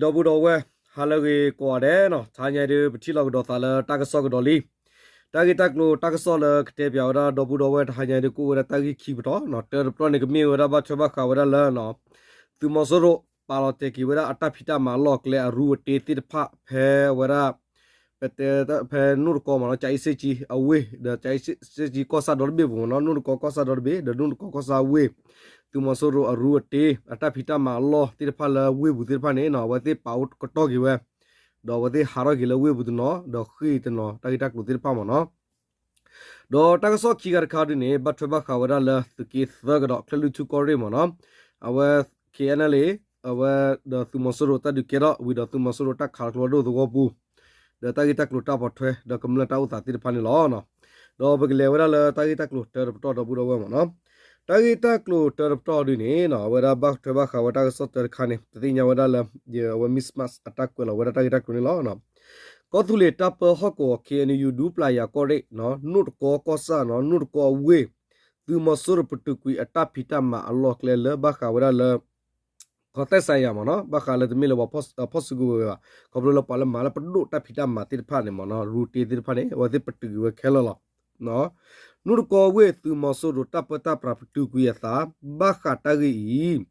ဒီပုၢ်ဒီဝဲၢ် ဟါလၢအဂ့ၤကိးဂၤဒဲးနီၤ, တဟါညါအံၤဒုး ပထံၣ်လိာ်ကဒီးသးလၢတၢ်ကစီၣ်ကဒီးလံ. တၢ်ဂ့ၢ်တၢ်ကျိၤတၢ်ကစီၣ်လၢကတဲပၠးဝဲဒၣ်ဒီပုၢ်ဒီဝဲၢ် တဟါညါအံၤဒုး ကအိၣ်ဝဲဒၣ်တၢ်ဂ့ၢ်ခံပတီၢ်နီၤ. တၢတပတီၢ်န့ၣ် ကမ့ၢ်ဝဲဒၣ်ဘၣ်ထွဲဘၣ်ဃးဝဲဒၣ်လၢ သုးမီၤစိရိၤပာ်လီၤတဲာ်က့ၤဝဲဒၣ်အတၢ်ဖံးတၢ်မၤအလီၢ်အကျဲအရူအတ့သ့ၣ်တဖၣ် ဖဲဝဲဒၣ် ပတဲ ဖဲနိၣ်တကီမ့ၢ်နီၤ, ကၠၤအ့စ့ၣ်ကၠံအဝ့ၢ် ဒီးကၠၤအ့စ့ၣ်ကၠံကီၢ်ဆၣ်ဒီတဘ့ၣ်ပူၤမ့ၢ်နီၤ, နိၣ်တကီကီၢ်ဆၣ်ဒီတဘ့ၣ် ဒီးနိၣ်တကီကီၢ်ဆၣ်အဝ့ၢ်, သုးမီၤစိရိၤအရူအတ့ အတၢ်ဖံးတၢ်မၤအလီၢ်သ့ၣ်တဖၣ်လၢဝ့ၢ်ပူၤသ့ၣ်တဖၣ်န့ၣ်နီၤ, အဝဲသ့ၣ်ပာ်အိၣ်ကတီၢ်က့ၤဝဲ ဒီးအဝဲသ့ၣ်ဟးထီၣ်က့ၤလၢဝ့ၢ်ပူၤတနီၤ ဒီးဃ့ၢ်တနီၤ တၢ်ဂ့ၢ်တၢ်ကျိၤသ့ၣ်တဖၣ်မ့ၢ်နီၤ. ဒီးတၢ်ကစီၣ်ခံခါတခါဒုးန့ၣ် ဘၣ်ထွဲဘၣ်ဃးဝဲဒၣ်လၢသုးက့သၢကဒီး ချၢၣ်လွံၢ်ထူၣ်ကီၢ်ရ့ၣ်မ့ၢ်နီၤ, အဝဲ KNLA အဝဲဒီးသုးမီၤစိရိၤတၢ်ဒုးကဲထီၣ်ဝံၤဒီး သုးမီၤစိရိၤတၢ်ခးလီၤကျိဖးဒိၣ်သဝီပူၤ ဒီးတၢ်ဂ့ၢ်တၢ်ကျိၤတၢ်ပိာ်ထွဲ ဒီးကမျၢၢ်တၢ်အိၣ်သးသ့ၣ်တဖၣ်န့ၣ်လီၤ. ဒီးပကလဲၤဝဲဒၣ်လၢတၢ်ဂ့ၢ်တၢ်ကျိၤတၢတပတီၢ်ဒီပုၢ်ဒီဝဲၢ်မ့ၢ်နီၤ. တၢ်ဂ့ၢ်တၢ်ကျိၤတၢတပတီၢ်ဒုးန့ၣ်နီၤ, အဝဲဒၣ်ဘၣ်ထွဲဘၣ်ဃးဝဲတၢ်ကစီၣ်တၢတခါန့ၣ် ပသ့ၣ်ညါဝဲဒၣ်လၢ အဝဲ Miss March အတၢ်ကွဲးလီၤဝဲဒၣ်တၢ်ဂ့ၢ်တၢ်ကျိၤန့ၣ်လီၤ. ကီၢ်သူလ့ၤတၢ်ပၢဟီၣ်ကဝီၤ KNU ဒူပျၢ်ယၤကီၢ်ရ့ၣ်, နိၣ်တကီကီၢ်ဆၣ်နီၤ, နိၣ်တကီအဝ့ၢ်, သုးမီၤစိရိၤပတုာ်ကွံာ်အတၢ်ဖံးတၢ်မၤအလီၢ်အကျဲလၢဘၣ်ဃးဝဲဒၣ်လၢ ခီသဲစးယၤမ့ၢ်နီၤ, ဘၣ်ဃးလၢတမ့ၢ်လၢပှၤဖီၣ်စုကဝဲၤဘၣ်, ခီဖျိလၢပှၤလၢမၤလၢပဒိၣ်တၢ်ဖံးတၢ်မၤသ့ၣ်တဖၣ်န့ၣ်မ့ၢ်နီၤ, ရူတ့သ့ၣ်တဖၣ်န့ၣ် အဝဲသ့ၣ်ပတုာ်ကွံာ်ဝဲခဲလၢာ်လီၤ. နိၣ်တကီဝ့ၢ် သုးမီၤစိရိၤတၢ်ပၢတၢ်ပြးပတုာ်ကွံာ်အသး ဘၣ်ဃးတၢ်ဂ့ၢ်အံၤ,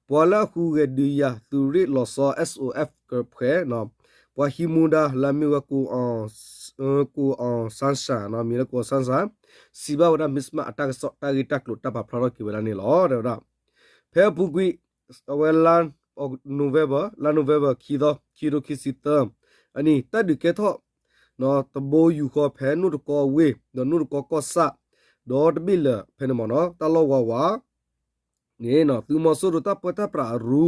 ပှၤလၢအဟူးဂဲၤဒုးယၤ သုးရ့ၣ်လီၤဆီ SOF ကဖှဲး ပှၤဟံးမူဒါလၢအမ့ၢ်ဝဲ ကိၣ်အီၣ်စၣ်စၣ်, မံၤလၢကိၣ်အီၣ်စၣ်စၣ် စံးဘၣ်ဝဲဒၣ် Miss March အတၢ်ကစီၣ်တၢ်ဂ့ၢ်တၢ်ကျိၤတၢ်ပာ်ဖျါထီၣ်က့ၤဝဲဒၣ်န့ၣ်လီၤ. တဲဝဲဒၣ် ဖဲအပူၤကွံာ် အဝဲလါ November လါ November ခံသီ ခံကထိခံဆံသၢ အနံၤ တၢ်ဒုးကဲထီၣ် တဘိယူၢ်ဃီဖဲနိၣ်တကီအဝ့ၢ် ဒီးနိၣ်တကီကီၢ်ဆၣ် ဒီးတဘ့ၣ်လၢာ်ဖဲန့ၣ်မ့ၢ်နီၤ, တၢ်လီၢ်ဝးဝး န့ၣ် သုးမီၤစိရိၤတၢ်ပၢတၢ်ပြးအရူ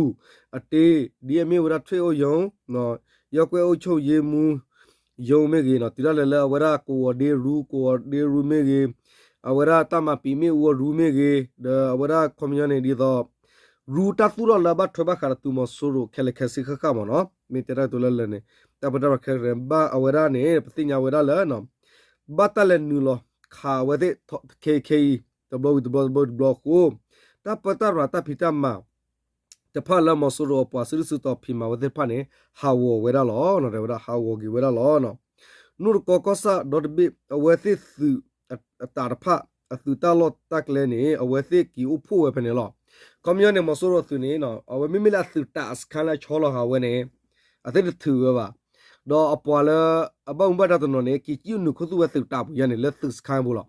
အတ့ ဒ်အမ့ၢ်ဝဲဒၣ်ထွ့ၣ်အိၣ်ယိၤ ရပ်ကွက်အုပ်ချုပ်ရေးမှူးရုံးမ့ၢ်ဂ့ၤနီၤ, တုၤဒၣ်လဲာ်လၢအဝဲဒၣ်ကဝီၤဒ့ရူ ကဝီၤဒ့ရူမ့ၢ်ဂ့ၤ, အဝဲဒၣ်တၢ်မၤပံာ်မ့ၣ်အူအရူမ့ၢ်ဂ့ၤ, ဒီးအဝဲဒၣ်ခီပညီန့ၣ်ဒ်သိး ရူတၢ်သူၣ်ထီၣ်လၢအဘၣ်ထွဲဘၣ်ဃးဒီးသုးမီၤစိရိၤခဲလၢာ်ခဲဆ့ဃၣ်ဃၣ်မ့ၢ်နီၤ, မ့ၢ်တဲတၢ်ကတိၤလၢလၢာ်န့ၣ် တၢ်ပၢတၢ်ပြးခဲလၢာ်ဘၣ်အဝဲဒၣ်န့ၣ် ပသ့ၣ်ညါဝဲဒၣ်လၢ ဘၣ်တၢ်လဲၤနုာ်လီၤခးအဝဲသ့ၣ်ခဲအံၤခဲအံၤ တဘျီဝံၤတဘျီတဘျီတဘျီအဃိ တၢ်ပၢတၢ်ပြးတၢ်ဖံးတၢ်မၤ တဖၣ်လၢမီၤစိရိၤအပှၤစုဒုၣ်စုတီၤဖံးမၤဝဲသ့ၣ်တဖၣ်န့ၣ် ဟးဂီၤဝဲဒၣ်လီၤ. တဲဝဲဒၣ်ဟးဂီၤက့ၤဝဲဒၣ်လီၤ. နိၣ်တကီကီၢ်ဆၣ်ဒီတဘ့ၣ် အဝဲသ့ၣ်သုးအတးတဖၣ် အသုးတၢ်လီၢ်တၢ်ကျဲန့ၣ် အဝဲသ့ၣ်က့ၤအိၣ်ဖှိၣ်ဝဲဖဲန့ၣ်လီၤ. ခီပညီန့ၣ် မီၤစိရိၤအသုးန့ၣ် အဝဲမ့မ့ၢ်လၢအသုးတးအစခါလၢအဆီလီၤဟးဝဲန့ၣ် အသ့ၣ်တထုးဝဲဘၣ် ဒီးအပှၤလၢ အဘၣ်မူဘၣ်ဒါတနီၤန့ၣ် က့ၤကံၣ်နုာ်ခူသူၣ်ဝဲသုးတးပူၤညါန့ၣ် လၢသုးစခါပူၤလီၤ.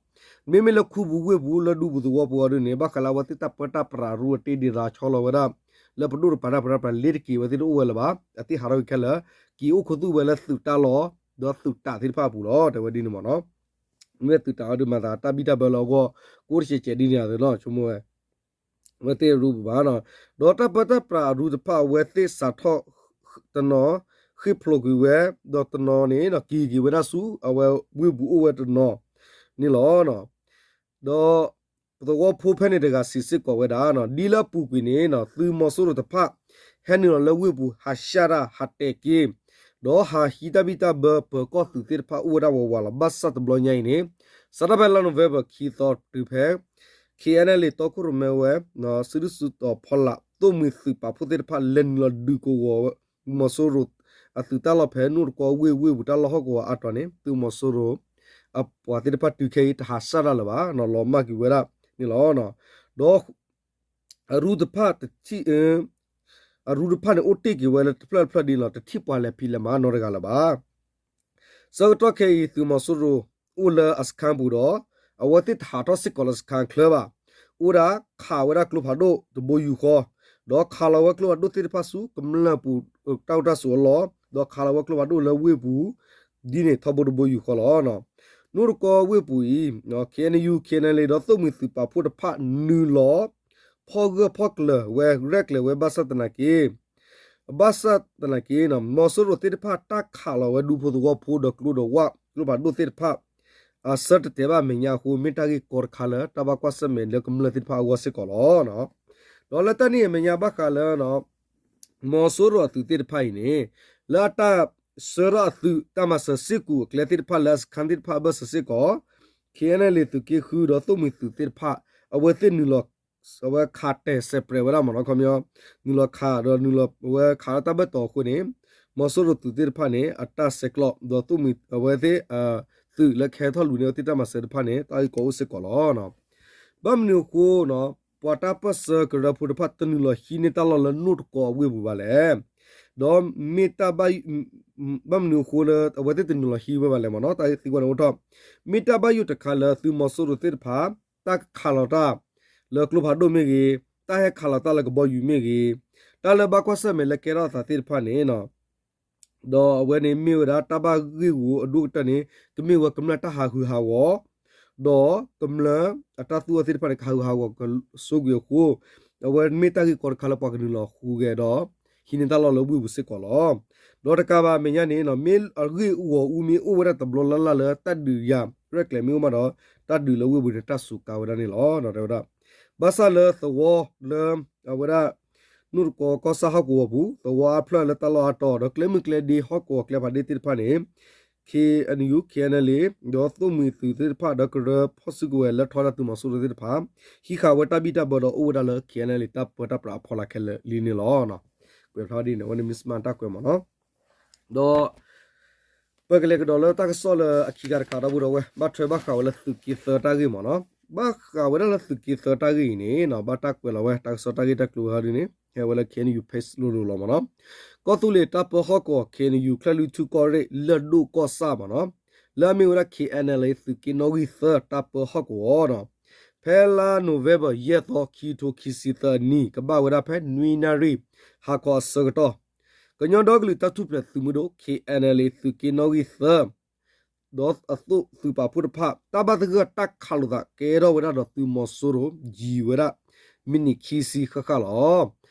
မ့မ့ၢ်လၢခူပူၤဝ့ၢ်ပူၤ လၢဒူပူၤသဝီပူၤအီၤဒုန့ၣ် ဘၣ်ဃးလၢအဝဲသ့ၣ်တၢ်ပၢတၢ်ပြးရူအတ့ဒံးရၤဆီလီၤဝဲဒၣ် လၢပဒိၣ်တပၤတၢ်ပၢတၢ်ပြး လ့တက့ၤဝဲသ့ၣ်တအိၣ်ဝဲလၢၤဘၣ်. အသ့ၣ်ဟးထီၣ်က့ၤခဲလၢာ် က့ၤအိၣ်ခူသူၣ်ဝဲလၢသုးတၢ်လီၢ် ဒီးသုးတးသ့ၣ်တဖၣ်အပူၤလီၤ. တဲဝဲဒ်န့ၣ်မ့ၢ်နီၤ. မ့ၢ်သုးတးအီၤဒုးမၤသးတၢ်ဘံၣ်တၢ်ဘၢလၢအဂီၢ် ကအိၣ်တစဲးစဲးဒ်န့ၣ်အသိးနီၤ ဆိကမိၣ်ဝဲ အဝဲသ့ၣ်အရူပူၤဘၣ်နီၤ. ဒီးတၢ်ပၢတၢ်ပြးအရူတဖၣ် အဝဲသ့ၣ်စးထီၣ်တနီၤ ဃ့ၢ်ဖျိးကွံာ်ဝဲ ဒီးတနီၤန့ၣ် က့ၤက့ၤဝဲဒၣ်ဆူအဝဲဝ့ၢ်ပူၤအိၣ်ဝဲတနီၤန့ၣ်လီၤ. ဒီးပသဝီဖိဖဲန့ၣ်တဂၤစံးစ့ၢ်ကီးဝဲဒၣ် ဒ်လၢအပူၤကွံာ်န့ၣ် သုးမီၤစိရိၤတဖၣ် ဟဲနုာ်လီၤလၢဝ့ၢ်ပူၤ ဟးရှၣ်တၢ် ဟးတဲာ်က့ၤ ဒီးဟးဟံးတၢ်ဘံၣ်တၢ်ဘၢ ပၢၤကီၢ်သုးသ့ၣ်တဖၣ်အိၣ်ဝဲဒၣ်ဝးဝးလီၤ. ဘၣ်ဆၣ်တဘျီညါအံၤန့ၣ် စးထီၣ်ဖဲလါ November ခံသီတုၤဖဲ KNLA တီခိၣ်ရိၣ်မဲဝဲ စုဒုၣ်စုတီၤဖီလာ် သိၣ်မှံၤသုးပာ်ဖှိၣ်သ့ၣ်တဖၣ် လဲၤနုာ်လီၤဒုးကဝီၤ သုးမီၤစိရိၤအသုးတၢ်လီၢ်ဖဲနိၣ်တကီဝ့ၢ်ဝ့ၢ်ပူၤတၢ်လီၢ်ဟီၣ်ကဝီၤအါတီၤန့ၣ် သုးမီၤစိရိၤအပှၤသ့ၣ်တဖၣ်တုၤခဲအံၤတဟးရှၣ်တၢ်လၢၤဘၣ် လီၤမၢ်က့ၤဝဲဒၣ်န့ၣ်လီၤ. ဒီး အရူတဖၣ်တထံၣ် အရူတဖၣ်န့ၣ် အိၣ်တ့ၢ်က့ၤဝဲလၢတဖျၢၣ်တဖျၢၣ်ဒ်န့ၣ်လီၤ. တထံၣ်ပှၤလဲၤဖံးလဲၤမၤနီတဂၤလၢၤဘၣ်. ဆၢကတီၢ်ခဲအံၤ သုးမီၤစိရိၤအိၣ်လၢအစခန်းပူၤဒီး အဝဲသ့ၣ်တဟးထီၣ်စ့ၢ်ကီးလၢစခန်းချၢဘၣ်. အိၣ်ဒၣ်ခးဝဲဒၣ်ကျိဖးဒိၣ်တဘိယူၢ်ဃီ, ဒီးခးလီၤဝဲကျိဖးဒိၣ်သ့ၣ်တဖၣ်ဆူကမျၢၢ်ပူၤတၢ်အိၣ်တၢ်ဆိးအလီၢ်, ဒီးခးလီၤဝဲကျိဖးဒိၣ်လၢဝ့ၢ်ပူၤ ဒ်န့ၣ်ထီဘိတဘိယူၢ်ဃီလီၤ. နိၣ်တကီဝ့ၢ်ပူၤအံၤ KNU KNLA ဒီးသိၣ်မှံၤသုးပာ်ဖှိၣ်တဖၣ်နုာ်လီၤ ဖီၣ်ဂၢၢ်ဖီၣ်ကျၢၤဝဲရဲၣ်ကျဲၤဝဲဘၣ်ဆၣ်သနာ်က့ ဘၣ်ဆၣ်သနာ်က့ မီၤစိရိၤသ့ၣ်တဖၣ်တၢ်ခးလီၤဝဲဒူဖိသဝီဖိဒီးကျိဒီးဝၣ်ကျိဖးဒိၣ်သ့ၣ်တဖၣ် အဆၢတတဲာ်ဘၣ်အမဲာ်ညါအဃိ မ့ၢ်တၢ်ဂ့ၢ်ကီတခါလၢတၢ်ဘၣ်ကွၢ်ဆၢၣ်မဲာ်လၢကမျၢၢ်သ့ၣ်တဖၣ်အဂီၢ်စ့ၢ်ကီးလီၤ. ဒီးလၢတၢ်န့ၣ်အမဲာ်ညါဘၣ်ဃးလၢ မီၤစိရိၤအသုးသ့ၣ်တဖၣ်အံၤန့ၣ် လၢအတၢ်ဆှၢထီၣ်အသုး တၢ်မၤစၢၤစ့ၢ်ကီးအကျဲသ့ၣ်တဖၣ်လၢအစခန်းသ့ၣ်တဖၣ်အဘၢၣ်စၢၤစ့ၢ်ကီး KNLA သုးက့ဃုဒီးသိၣ်မှံၤသုးသ့ၣ်တဖၣ် အဝဲသ့ၣ်နုာ်လီၤ အဝဲခးတဲာ်စဲးပြဲးဝဲဒၣ်မ့ၢ်နီၤ ခီပညီ နုာ်လီၤခးဒီးနုာ်လီၤဝဲခးလၢတၢ်ဘၢၣ်တီၤအဃိန့ၣ် မီၤစိရိၤသုးသ့ၣ်တဖၣ်န့ၣ် အတၢ်ဆဲးကျိး ဒီးသိၣ်မှံၤအဝဲသ့ၣ် သုးလၢကဟဲထီၣ်လူၤန့ၢ်အဝဲသ့ၣ်တၢ်မၤစၢၤတဖၣ်န့ၣ် တၢ်ဂ့ၢ်ကီအိၣ်စ့ၢ်ကီးလီၤ. ဘၣ်မနုၤအဃိ ပှၤတၢ်ပၢၢ်ဆၢကရၢဖိတဖၣ်တနုာ်လီၤဟံးန့ၢ်တၢ်လီၢ်လၢနိၣ်တကီအဝ့ၢ်ပူၤဘၣ်လဲၣ်. ဒီးမ့ၢ်တၢ်ဘၣ် ဘၣ်မနုၤအဃိလၢအဝဲသ့ၣ်တနုာ်လီၤဟံးဝဲဘၣ်လဲၣ်မ့ၢ်နီၤ တၢ်သံကွၢ်န့ၣ်အိၣ်ထီၣ် မ့ၢ်တၢ်ဘၣ်ယိၣ်တခါလၢသုးမီၤစိရိၤသ့ၣ်တဖၣ် တၢ်ကခးလီၤတၢ် လၢကျိဖးဒိၣ်မ့ၢ်ဂ့ၤ, တၢ်ဟဲခးလီၤတၢ်လၢကဘီယူၤမ့ၢ်ဂ့ၤ, တၢ်လၢဘၣ်ကွၢ်ဆၢၣ်မဲာ်လၢကဲထီၣ်အသးသ့ၣ်တဖၣ်န့ၣ် ဒီးအဝဲန့ၣ်မ့ၢ်ဝဲဒၣ်တၢ်ဘၣ်ဂ့ၢ်ဂီၤအဒိၣ်ကတၢၢ်န့ၣ် ကမ့ၢ်ဝဲကမျၢၢ်တၢ်ဟးဂူာ်ဟးဂီၤ ဒီးကမျၢၢ်အတၢ်သူၣ်အၢသ့ၣ်တဖၣ်န့ၣ် ကဟးဂူာ်ဟးဂီၤကဆိကွံာ်အဃိ အဝဲမ့ၢ်တၢ်ဂ့ၢ်ကီတခါလၢပှၤကနုာ်လီၤဟူးဂဲၤဒီး ဟံးန့ၢ်တၢ်လီၢ်လၢဝ့ၢ်ပူၤစ့ၢ်ကီးလီၤ. ဒီးတကးဘၣ်မဲာ်ညါန့ၣ် မ့ၢ်အဂ့ၢ်အဂီၤအူမ့ၢ်အိၣ်ဝဲဒၣ်တဘျီလၢ်လၢ်လၢတၢ်ဒုးယၤရဲၣ်ကျဲၤမ့ၢ်အိၣ်မးဒီး တၢ်ဒုးလၢဝ့ၢ်ပူၤန့ၣ် တၢ်စူးကါဝဲဒၣ်န့ၣ်လီၤ. တဲဝဲဒၣ် ဘၣ်ဆၣ်လၢသဝီလၢ အဝဲဒၣ် နိၣ်တကီကီၢ်ဆၣ်ဟီၣ်ကဝီၤပူၤ သဝီအါဖျၢၣ်လၢတၢ်လီၢ်အါတီၤ ဒီးကျဲမုၢ်ကျဲဒ့ဟီၣ်ကဝီၤကျဲဖးဒ့သ့ၣ်တဖၣ်န့ၣ် K N U K N L A ဒီးသိၣ်မှံၤသုးသ့ၣ်တဖၣ် ဒီးကရၢဖီၣ်စုကဝဲၤလၢထီဒါသုးမီၤစိရိၤသ့ၣ်တဖၣ် ဟံးဃာ်ဝဲတၢ်ဘံၣ်တၢ်ဘၢဒီးအိၣ်ဝဲဒၣ်လၢ K N L A တၢ်ပၢတၢ်ပြးအဖီလာ်ခဲလၢာ်လံန့ၣ်လီၤ. ကွဲးဖျါဒ်န့ၣ် အဝဲန့ၣ်မ့ၢ်စမၢ်တၢ်ကွဲးမ့ၢ်နီၤ ဒီး ပကလဲၤကဒီးလၢတၢ်ကစီၣ်လၢအခံဂၤတခါဒီပုၢ်ဒီဝဲၢ် ဘၣ်ထွဲဘၣ်ဃးဝဲလၢသုးက့သၢတၢ်ဂ့ၢ်မ့ၢ်နီၤ. ဘၣ်ဃးဝဲဒၣ်လၢသုးက့သၢတၢ်ဂ့ၢ်အံၤန့ၣ် ဘၣ်တၢ်ကွဲးလီၤဝဲ တၢ်ကစီၣ်တၢ်ဂ့ၢ်တၢ်ကျိၤဝဲဒၣ်ဒ်န့ၣ် ဟဲဝဲလၢ K N U page လိၤလိၤလီၤမ့ၢ်နီၤ. ကီၢ်သူလ့ၤတၢ်ပၢဟီၣ်ကဝီၤ K N U ချၢၣ်လွံၢ်ထူၣ်ကီၢ်ရ့ၣ် လၢၢ်ဒိၣ်ကီၢ်ဆၣ်မ့ၢ်နီၤ လၢအမ့ၢ်ဝဲဒၣ် K N L A သုးက့နီၣ်ဂံၢ်သၢတၢ်ပၢဟီၣ်ကဝီၤနီၤ ဖဲလါ November ယဲၢ်သီ ခံကထိခံဆံသၢအနံၣ် ကဘၣ်ဝဲဒၣ်ဖဲနွံနၣ်ရံၣ် ဟါခီအဆၢကတီၢ် ကညီဒီကလုာ်တၢ်ထူၣ်ဖျဲးသုးမုၢ်ဒိၣ် K N L A သုးက့နီၣ်ဂံၢ်သၢ ဒီးအသိးသုးပာ်ဖှိၣ်တဖၣ် တၢ်ဘၣ်သဂၢၢ်တၢ်ခးလိာ်သးကဲထီၣ်ဝဲဒၣ်ဒီးသုးမီၤစိရိၤ ယံၤဝဲဒၣ် မံးနံးခံဆံဃၣ်ဃၣ်လီၤ.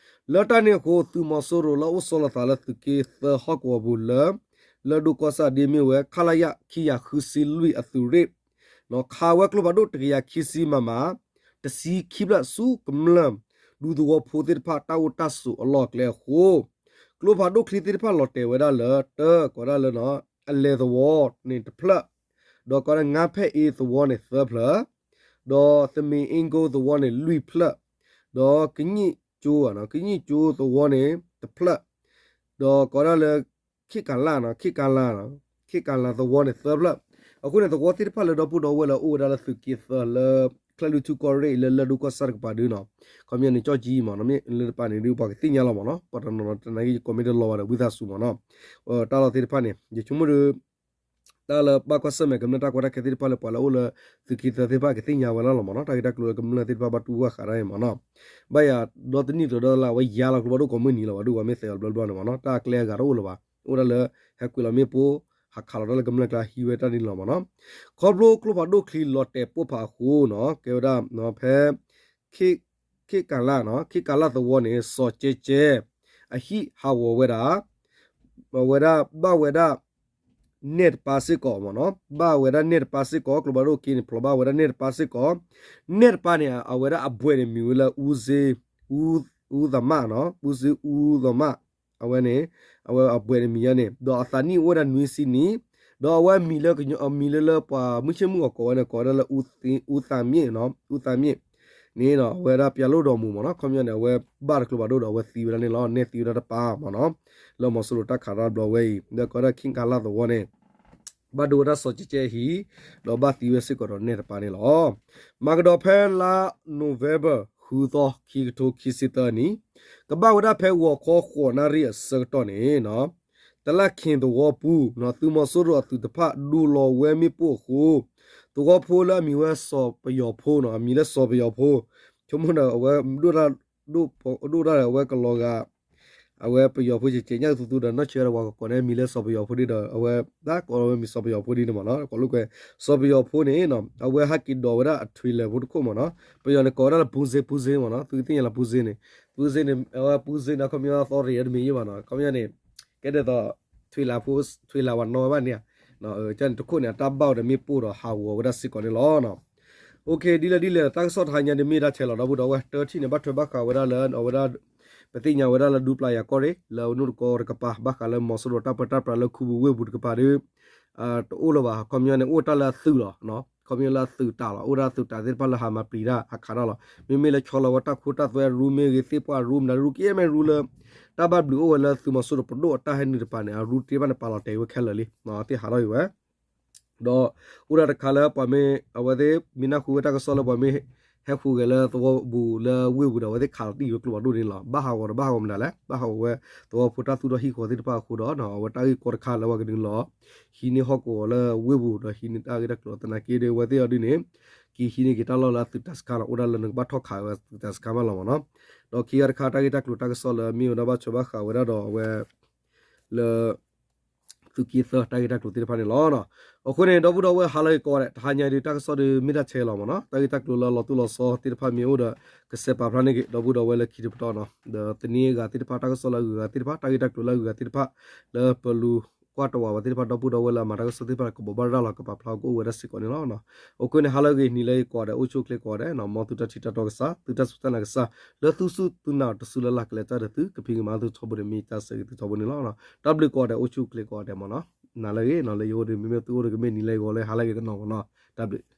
လၢတၢ်န့ၣ်အဃိ သုးမီၤစိရိၤလၢအအိၣ်ဆီလီၤသးလၢသုးက့သၢဟီၣ်ကဝီၤပူၤလၢ လၢၢ်ဒိၣ်ကီၢ်ဆၣ်ဒ်မ့ၢ်ဝဲ ခလရ ခံကယၤဃုဆံလွံၢ်အသုးရ့ၣ် ခးဝဲကျိဖးဒိၣ်တကယၤခံဆံ မမ တဆံခံဖျၢၣ်ဆူကမျၢၢ် ဒူသဝီဖိသ့ၣ်တဖၣ်တၢ်အိၣ်တၢ်ဆိးအလီၢ်အကျဲအဃိ ကျိဖးဒိၣ်ချံသ့ၣ်တဖၣ်လီၤတဲာ်ဝဲဒၣ်လၢ တၢ ကိးဒၣ်လၢ အလဲၤသဝီန့ၣ်တဖျၢၣ်, ဒီးကိးဒၣ် ငါးဖက်အ့သဝီန့ၣ်သၢဖျၢၣ်, ဒီးသမ့ၣ်အ့ကိသဝီန့ၣ်လွံၢ်ဖျၢၣ်, ဒီးကညံၣ်ကၠိ ကညံၣ်ကၠိသဝီန့ၣ်တဖျၢၣ်, ဒီးကိးဒၣ်လၢ ခ့ကၤလၢ် ခ့ကၤလၢ် ခ့ကၤလၢ်သဝီန့ၣ်သၢဖျၢၣ်. အဃိန့ၣ် သဝီသ့ၣ်တဖၣ်လၢဒီပုၢ်ဒီဝဲၢ်လၢအအိၣ်ဝဲဒၣ်လၢသုးက့သၢလၢ ချၢၣ်လွံၢ်ထူၣ်ကီၢ်ရ့ၣ်လၢလၢၢ်ဒိၣ်ကီၢ်ဆၣ်တကပၤဒုနီၤ, ခီပညီန့ၣ် ကၠီၣ်ကၠံမ့ၢ်နီၤ, မ့ၢ်လၢတပၤန့ၣ်ဒုး ပှၤကသ့ၣ်ညါလီၤမ့ၢ်နီၤ, ပှၤတနီၤနီၤတနာ်က့ comment တလီၤဘၣ်ဒီး ဝံသးစူၤမ့ၢ်နီၤ, တၢ်လီၢ်သ့ၣ်တဖၣ်န့ၣ် ယဆိကမိၣ်ဒီး တၢ်လၢဘၣ်ကွၢ်ဆၢၣ်မဲာ်ကမျၢၢ်တၢ်ကီတၢ်ခဲသ့ၣ်တဖၣ်လၢပှၤလၢအအိၣ်လၢ သုးက့သၢသ့ၣ်တဖၣ်ကသ့ၣ်ညါဝဲလီၤလီၤမ့ၢ်နီၤ, တၢ်ဂ့ၢ်တၢ်ကျိၤလၢကမျၢၢ်သ့ၣ်တဖၣ်ဘၣ်တူၢ်ဘၣ်ဃးတၢ်အံၤမ့ၢ်နီၤ. ဘၣ်ယၤဒီတနံၣ်ကျိၤဒီလၢ် အဝဲယါလီၤကျိဖးဒိၣ်ကိးမုၢ်နံၤလီၤဘၣ်ဒုး ပှၤမ့ၢ်သဲးအီၤတဘျီဘျီန့ၣ်မ့ၢ်နီၤ, တၢ်ကျဲအဂၤတအိၣ်လၢၤဘၣ်, အိၣ်ဒၣ်လၢ ဟဲကွံာ်လီၤမ့ၣ်ပိၢ် ဟးခးလီၤတၢ်လၢကမျၢၢ်ကျါ ဟံးဝဲတၢ်ဒ်န့ၣ်လီၤမ့ၢ်နီၤ. ခီဖျိကျိဖးဒိၣ်ချံလီၤတဲာ်ပိၢ်ဖးအဃိနီၤ, ကဲဝဲဒၣ် ဖဲ ခ့ကၤလၢ် ခ့ကၤလၢ်သဝီန့ၣ် စီၤကဲကဲ အဟံၣ်ဟးဂီၤဝဲဒၣ် အဝဲဒၣ်ဘၣ်ဝဲဒၣ် နဲၣ်တပၤစ့ၢ်ကီးမ့ၢ်နီၤ, ဘၣ်ဝဲဒၣ်နဲၣ်တပၤစ့ၢ်ကီး, ကျိဖးဒိၣ်ခံန့ၣ် ဖျိးဘၣ်ဝဲဒၣ်နဲၣ်တပၤစ့ၢ်ကီး, နဲၣ်တပၤန့ၣ် အဝဲဒၣ်အဘှဲးန့ၣ်မံၤဝဲလၢ အူစ့ အူသးမးနီၤ, အူစ့အူသးမး, အဝဲန့ၣ် အဝဲအဘှဲးန့ၣ်မံၤညါန့ၣ် ဒီးအသးနံၣ်အိၣ်ဝဲဒၣ်နွံဆံနံၣ်, ဒီးအဝဲအမံၤလၢ အမံၤလၢလၢပှၤမုၢ်ဆ့ၣ်မုၢ်ဂီၤကိးဝဲန့ၣ် ကိးဝဲဒၣ်လၢ အူသးမ့ၣ်နီၤ, အူသးမ့ၣ်န့ၣ်နီၤ, အဝဲဒၣ်ပျၢ်လိၣ်ဒီးမူးမ့ၢ်နီၤ, ခီပညီန့ၣ် အဝဲဘၣ်တကျိဖးဒိၣ်ဒီးအဝဲသံဝဲဒၣ်န့ၣ်လီၤ, နဲၣ်သံဝဲဒၣ်တပၤမ့ၢ်နီၤ, လၢမီၤစိရိၤတၢ်ခးတၢ်ဘျီဝဲအံၤ ဒီးကိးဝဲဒၣ်ခ့ကၤလၢ်သဝီန့ၣ် ဘၣ်ဒိဝဲဒၣ်စီၤကဲကဲအဟံၣ်, ဒီးဘၣ်သံဝဲစ့ၢ်ကီးဒီးနဲၣ်တပၤန့ၣ်လီၤ. မၤကဒီးဖဲလါ November ဃုသီ ခံကထိခံဆံသၢနံၣ်, ကဘၣ်ဝဲဒၣ်ဖဲဂီၤခီဃိးနၣ်ရံၣ်အဆၢကတီၢ်န့ၣ် တလၢ်ခ့သဝီပူၤ သုးမီၤစိရိၤအသုးတဖၣ် ဒိးလီၤဝဲမ့ၣ်ပိၢ်အဃိ, သဝီဖိလၢအမံၤဝဲစီၤပယီၤဖိနီၤ, အမံၤလၢစီၤပယီၤဖိ, ဆိကမိၣ်ဒီးအဝဲ ဒိၣ်ဒၣ်ဒီးအဝဲကလီၤဂာ် အဝဲပယီၤဖိကဲးကဲးညၣ်သူသူဒီး နီၢ်ဆၢဒီးပှၤကကိးန့ၣ် မံၤလၢစီၤပယီၤဖိဒ်ဒီး အဝဲဒၣ်ကိးလီၤဝဲမံၤစီၤပယီၤဖိဒ်န့ၣ်မ့ၢ်နီၤ, ကိးလိာ်ကွဲ စီၤပယီၤဖိန့ၣ် အဝဲဟဲက့ၤဒိးဝဲဒၣ်အထွံၣ်လဲၤဖိတခိၣ်မ့ၢ်နီၤ, ပယီၤန့ၣ်ကိးဝဲဒၣ်လၢ ပူစ့ပူစ့မ့ၢ်နီၤ, သုကသ့ၣ်ညါလၢပူစ့န့ၣ်, ပူစ့န့ၣ် အဝဲပူစ့န့ၣ် ခီပညီသီရ့ၣ်တမ့ၢ်ယဲၢ်ဘၣ်နီၤ, ခီပညီန့ၣ် ကဲဒ်သိး ထွံၣ်လၢဖိ ထွံၣ်လၢဝဲနီၢ်ဝဲဘၣ်န့ၣ်, ကန့ၣ်တခိၣ်န့ၣ် အတၢ်ဘၣ်အီၤဒီးမ့ၣ်ပိၢ်ဒီးဟးဂီၤဝဲဒၣ်စ့ၢ်ကီးန့ၣ်လီၤ. ဒ်လဲၣ်ဒ်လဲၣ် တၢ်ကစီၣ်တဟါညါဒ်မ့ၢ်ဒၣ်ထဲလီၤ ဒီပုၢ်ဒီဝဲၢ် တထံၣ်န့ၣ် ဘၣ်ထွဲဘၣ်ဃးဝဲဒၣ်လၢအဝဲဒၣ် ပသ့ၣ်ညါဝဲဒၣ်လၢဒူပျၢ်ယၤကီၢ်ရ့ၣ် လၢအနိၣ်တကီတကပၤ ဘၣ်ဃးလၢမီၤစိရိၤတၢ်ပၢတၢ်ပြးလၢခူပူၤဝ့ၢ်ပူၤတကပၤဒီး တအိၣ်လၢၤဘၣ် ခီပညီန့ၣ် အိၣ်တၢ်လၢအသုးလီၤ. ခီပညီလၢအသုးတၢ်လီၤ, အိၣ်ဒၣ်သုးတၢ်သ့ၣ်တဖၣ်လၢဟးမၤပျံၤတၢ်အခါတၢ်လီၤ. မ့မ့ၢ်လၢဆီလီၤဝဲတၢ်ခိတၢ်သွဲအရူမ့ၢ်ဂ့ၤ, သ့ၣ်ပှၢ်ရူမနုၤရူ ကယဲၢ်မ့ၢ်ရူလၢ တၢ်ဘၣ်ဘျုးအိၣ်ဝဲလၢသုးမီၤစိရိၤပဒိၣ်အတၢ်ဟဲနုာ်တပၤန့ၣ် အရူတ့ၢ်ဘၣ်န့ၣ် ပာ်လီၤတဲာ်ဝဲခဲလၢာ်လံ, သ့ၣ်ဟးထီၣ်အံၤဝဲ ဒီးအိၣ်ဒၣ်တခါလၢပှၤမ့ၢ် အဝဲသ့ၣ်မ့ၢ်နၢ်ဟူဝဲတၢ်ကစီၣ်လၢပှၤမ့ၢ် ဟဲဃုဂဲၤလၢသဝီပူၤလၢဝ့ၢ်ပူၤဒီး အဝဲသ့ၣ်ခးလီၤတံၢ်ဝဲကျိဖးဒိၣ်န့ၣ်လီၤ. ဘၣ်ဟးဂီၤဒီးဘၣ်ဟးဂီၤမနုၤလဲၣ်, ဘၣ်ဟးဂီၤဝဲသဝီဖိတၢ်သူၣ်ထီၣ်ဟံၣ်ဃီသ့ၣ်တဖၣ်အဃိဒီး အဝဲတၢ်ဂ့ၢ်ကီတခါလၢပှၤကဒုးလီၤ ဟံးန့ၢ်ဟီၣ်ကဝီၤလၢဝ့ၢ်ပူၤဒီး ဟံးန့ၢ်တၢ်ဂ့ၢ်တၢ်ကျိၤသနာ်က့ဒီး အဝဲသ့ၣ်အီၤဒ်န့ၣ် က့ၤဟံးန့ၢ်က့ၤတၢ်လီၢ်လၢအသုးတၢ်စခါလီၤ, အိၣ်ဒၣ်လၢနကဘၣ်ထီၣ်ခးဝဲသုးတၢ်စခါမးလီၤမ့ၢ်နီၤ. ဒီးခံဂၤတခါ တၢ်ဂ့ၢ်တၢ်ကျိၤတၢ်ကစီၣ်လၢမ့ၢ်ဝဲဒၣ်ဘၣ်ဆိဘၣ်ဃးဝဲဒၣ်ဒီးအဝဲ လၢ သုးက့သၢတၢ်ဂ့ၢ်တၢ်ကျိၤသ့ၣ်တဖၣ်န့ၣ်လီၤ. အဃိန့ၣ် ဒီပုၢ်ဒီဝဲၢ်ဟါလၢအဂ့ၤကိးဂၤဒဲး, တဟါညါဒုး တၢ်ကစီၣ်ဒုးမ့ၢ်တၢ်ဆဲးလီၤမ့ၢ်နီၤ, တၢ်ဂ့ၢ်တၢ်ကျိၤလၢအလီၤတိၢ်လီၤဆီသ့ၣ်တဖၣ်မ့ၢ်အိၣ်ဒီး ကစဲးပာ်ဖျါန့ၢ်က့ၤ ဒီပုၢ်ဒီဝဲၢ်လၢခံတပတီၢ်နီၤ, ဒီးသန့ၤအဂၤသ့ၣ်တဖၣ် တၢ်ကစီၣ်လၢအဂုၤအဂၤသ့ၣ်တဖၣ် တၢ်ဂ့ၢ်တၢ်ကျိၤလၢအဂုၤအဂၤသ့ၣ်တဖၣ် လၢပလူၤကွၢ်တဝးဝဲသ့ၣ်တဖၣ် ဒီပုၢ်ဒီဝဲၢ်လၢအမၤတၢ်ကစီၣ်သ့ၣ်တဖၣ် ကဘိးဘၣ်ရၤလီၤ ကပာ်ဖျါကအိၣ်ဝဲဒၣ်စ့ၢ်ကီးန့ၣ်လီၤ. အဃိန့ၣ် ဟါလၢအဂ့ၤ နံၤလၢအဂ့ၤကိးဂၤဒဲး, အိၣ်ဆူၣ်အိၣ်ချ့ကိးဂၤဒဲး, မ်သုတၢ်ထံၣ်တၢ်တီကစၢ်, သုတၢ်စူၢ်တၢ်နာ်ကစၢ် လၢသုစူၢ်သုနာ်တစုလၢ်လၢ်ကလဲၤတၢ်ဒီးသု ကဖံးကမၤသုထီဘိန့ၣ် မ့ၢ်တၢ်ဆၢဂ့ၤသုထီဘိန့ၣ်လီၤ. တၢ်ဘျုးကိးဂၤဒဲး, အိၣ်ဆူၣ်အိၣ်ချ့ကိးဂၤဒဲးမ့ၢ်နီၤ, နၤလၢအဂ့ၤနီၤ, လၢယအိၣ်ဒီး မ့မ့ၢ်သုအိၣ်ဒီး ကမ့ၢ်နံၤလၢအဂ့ၤဂီၤလၢဟါလၢအဂ့ၤတနီၤမ့ၢ်နီၤ, တၢ်ဘျုး